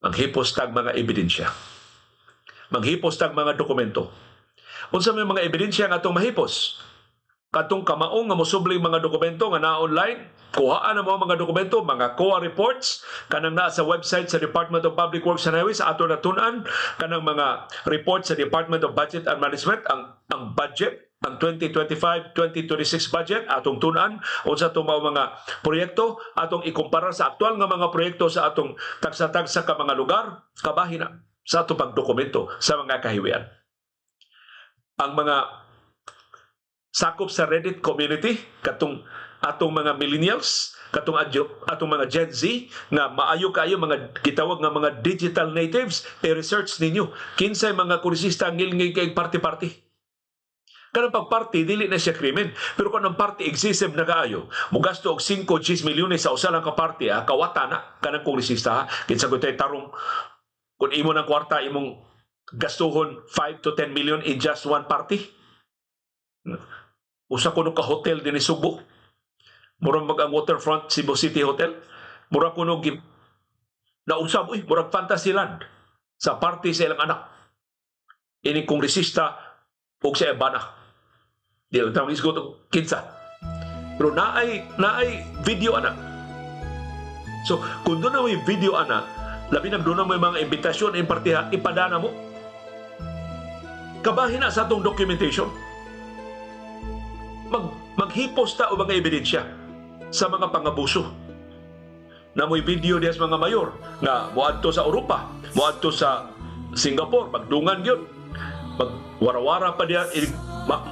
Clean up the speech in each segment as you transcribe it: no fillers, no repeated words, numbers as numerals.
Manghipos tag mga ebidensya. Manghipos tag mga dokumento. Unsa may mga ebidensya nga atong mahipos? Katong kamaong nga mosubling mga dokumento nga naa online, kuhaan na mo ang mga dokumento, mga COA reports, kanang naa sa website sa Department of Public Works and Highways, ato natun-an, kanang mga reports sa Department of Budget and Management, ang budget, ang 2025-2026 budget, atong tun-an, unsa itong mga proyekto, atong ikumpara sa aktual nga mga proyekto sa atong tagsa-tagsa ka mga lugar, kabahin na sa atong pagdokumento sa mga kahiwian. Ang mga sakop sa Reddit community, katong atong mga millennials, katong atong mga Gen Z nga maayo kaayo, mga gitawag nga mga digital natives, i-research ninyo kinsay mga kongresista ngilngig kay party-party. Kanang pagparty, dili na siya krimen. Pero kung ang party excessive na kaayo, mugasto og 5 10 milyones sa usa lang ka party, kawata na kanang kongresista, ha? Kinsa gud tay tarong kung imo ng kwarta imong gastuhon 5 to 10 million in just one party? Usa kuno ka hotel dinhi Sugbo. Murag mag ang Waterfront Cebu City Hotel. Murag kuno gi nausab, uy, murag Fantasyland sa party sa ilang anak. Ini kongresista ug sa bana. Di lang tawag isgot og kinsa. Pero naay video ana. So, kung doon na may video ana, labi na doon na may mga imbitasyon in partiha, ipadana mo. Kabahin na sa atong documentation. Maghipos ta og mga ebidensya sa mga pangabuso. Na mo'y video diya sa mga mayor nga moadto sa Europa, moadto sa Singapore, magdungan yun. Magwarawara pa diya,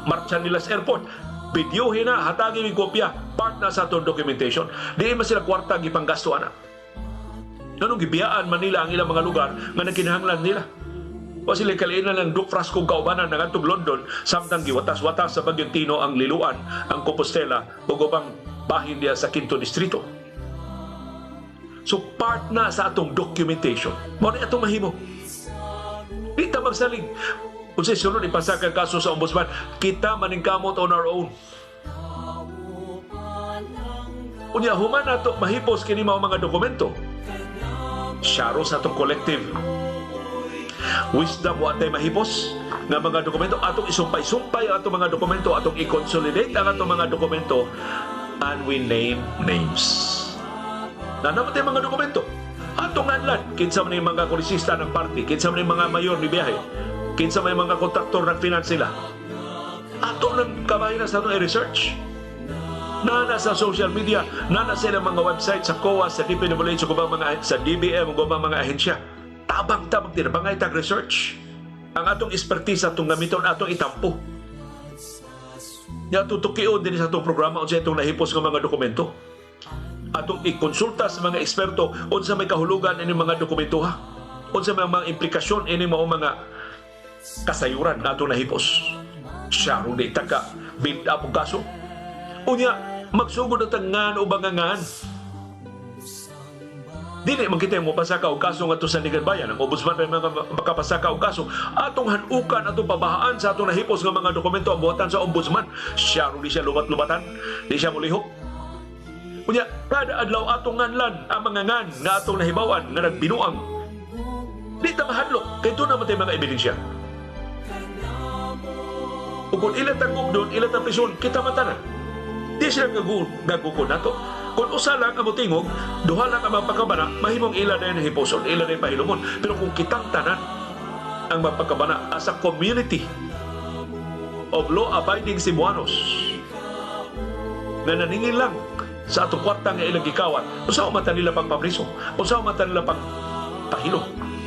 marcha nila sa airport. Videohin na, hatagi may kopya, part na sa atong documentation. Di man sila kwarta gipanggasto ana. Nganong gibiyaan man nila ang ilang mga lugar nga nagkinahanglan nila? Wa sila kaliinan ng Duke Frasco kaubanan nga ngadtong London samtang giwatas-watas sa Bagyong Tino ang Liloan, ang Compostela ug ubang bahin diya sa Quinto Distrito. So part na sa atong documentation. Mao ni atong mahimo. Di ta magsalig. Unsay sulod ipasaka kaso sa ombudsman, kita maningkamot on our own. Unya human nato mahipos kini mao mga dokumento. Syaro sa atong collective wisdom, wa tay mahipos nga mga dokumento, atong isumpay-sumpay ang atong mga dokumento, atong i-consolidate ang atong mga dokumento, and we name names. Na naman tayo mga dokumento. Atong anlan, kinsa man yung mga kongresista ng party, kinsa man yung mga mayor ni biyahe, kinsa man yung mga kontraktor ng finance nila. Ato nang kabahin na sa atong i-research. Na sa social media, na sa ilang mga website sa COA, sa DPWH, sa ubang mga, sa DBM, ug ubang mga ahensya. Tabang-tabang tinabangay tag research. Ang atong expertise atong gamiton, atong itampo. Ya tutukion din sa atong programa unsa itong nahipos nga mga dokumento. Atong ikonsulta sa mga eksperto unsa may kahulugan ini mga dokumento ha. Unsa may mga implikasyon ini mao mga kasayuran na atong nahipos. Siya di ta ka build up og kaso. Unya magsugod ang tangan o bangangan. Dili man kita mopasaka og kaso ngadto sa Sandiganbayan. Ang ombudsman pa mga makapasaka og kaso. Atong hanukan, atong pabahaan sa atong nahipos nga mga dokumento ang buhatan sa ombudsman. Siya ron di siya lubat-lubatan, di siya mulihok. Unya, kada adlaw atong nganlan ang mga ngan nga atong nahibawan nga nagbinuang. Di ta mahadlok kay doon naman tayo mga ebidensya. Ug kung ila tagok doon, ila ta prison, kita man tanan. Di sila gagukon nato. Kung usa lang ang motingog, duha lang ang mapakabana, mahimong ila na hipuson, ila na pahilumon. Pero kung kitang tanan ang mapakabana as a community of law-abiding Cebuanos na naningil lang sa atong kwarta nga ilang gikawat, usa man ta nila pagpapriso, usa man ta nila pagpahilom.